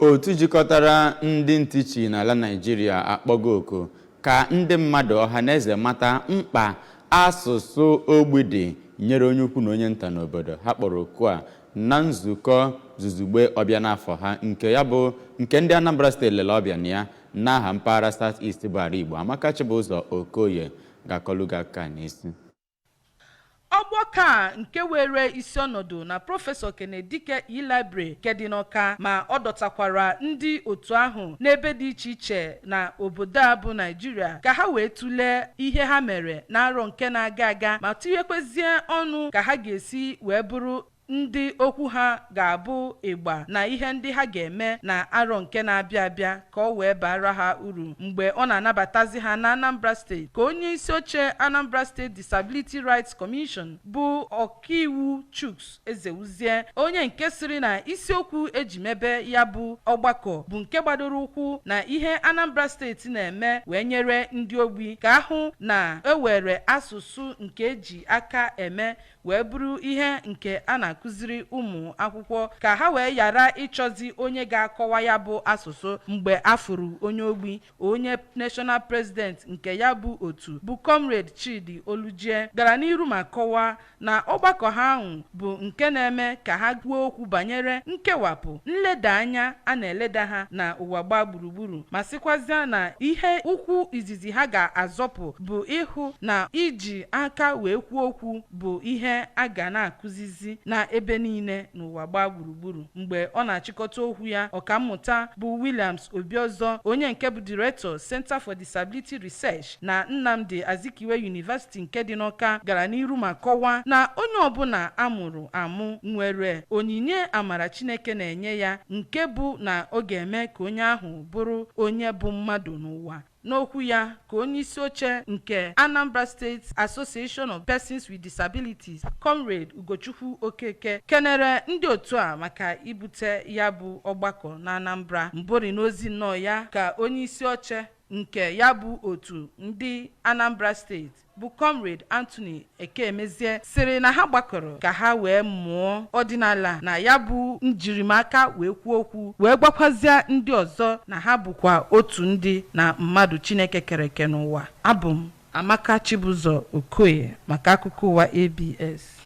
Otu jikọtara ndị ntị chi n'ala Naịjirịa akpọgo oku ka ndị mmadụ, ọha na eze, mata mkpa asụsụ ogbi dị nyere onye ukwu na onye nta n'obodo. Ha kpọrọ oku a na nzukọ zuzugbe ọbịa n'afọ ha, nke ya bụ nke ndị Anambra Steeti lere ọbịa na ya n'aha mpaghara South East bụ ala Igbo. Amaka Chibụzọ Okoye ga-akọlụ gị aka n'isi. Ọgbakọ a nke were isi ọnọdụ na Prọfesọ Kenedike E-Library nke dị n'Ọka, ma ọ dọtakwara ndị otu ahụ n'ebe dị iche iche na obodo a bụ Naijiria, ka ha wee tụlee ihe ha mere n'arọ nke na-aga aga ma tinyekwezie ọnụ ka ha ga-esi wee bụrụ ndị okwu ha ga-abụ ịgba na ihe ndị ha ga-eme na arọ nke na-abịa abịa ka ọ wee bara ha uru. Mgbe ọ na-anabatazi ha na Anambra Steeti, ka onye isi oche Anambra State Disability Rights Commission bụ Ọkaiwu Chuks Ezewuzie, onye nke sịrị na isiokwu eji mebe ya bụ ọgbakọ bụ nke gbadoro ụkwụ na ihe Anambra Steeti na-eme wee nyere ndị ogbi, ka ahụ na ewere asụsụ nke eji aka eme wee bụrụ ihe nke a na-akụziri ụmụ akwụkwọ, ka ha wee ghara ịchọzi onye ga-akọwa ya bụ asụsụ mgbe afụrụ onye ogbi. Onye National President nke ya bụ otu bụ Comrade Chidi Olujie gara n'iru ma kọwaa na ọgbakọ ha ahụ bụ nke na-eme ka ha kwuo okwu banyere nkewapụ, nleda anya a na-eleda ha na ụwa gbaa gburugburu, ma sịkwazịa na ihe ụkwụ izizi ha ga-azọpụ bụ ịhụ na iji aka wee kwuo okwu bụ ihe a ga na-akụzizi na ebe niile n'ụwa gbaa gburugburu. Mgbe ọ na-achịkọta okwu ya, Ọkammụta bụ Williams Obiọzọ, onye nke bụ Director, Center for Disability Research na Nnamdi Azikiwe University nke dị n'Ọka, gara n'iru ma kọwaa na onye ọbụla amụrụ amụ nwere onyinye amara Chineke na-enye ya, nke bụ na ọ ga-eme ka onye ahụ bụrụ onye bụ mmadụ n'ụwa. N'okwu ya, ka onye isi oche nke Anambra State Association of Persons with Disabilities, Comrade Ugochukwu Okeke, kenere ndị otu a maka ibute ya bụ ọgbakọ na Anambra. Mbụri n'ozi nnọọ ya, ka onye isi oche nke ya bụ otu ndị Anambra Steeti bụ Comrade Anthony Ekemezie sịrị na ha gbakọrọ ka ha wee mụọ ọdịnala na ya bụ njirimaka wee kwuo okwu, wee gwakwazie ndị ọzọ na ha bụkwa otu ndị na mmadụ Chineke kere eke n'ụwa. Abụ m Amaka Chibụzọ Okoye maka akụkọ ụwa ABS.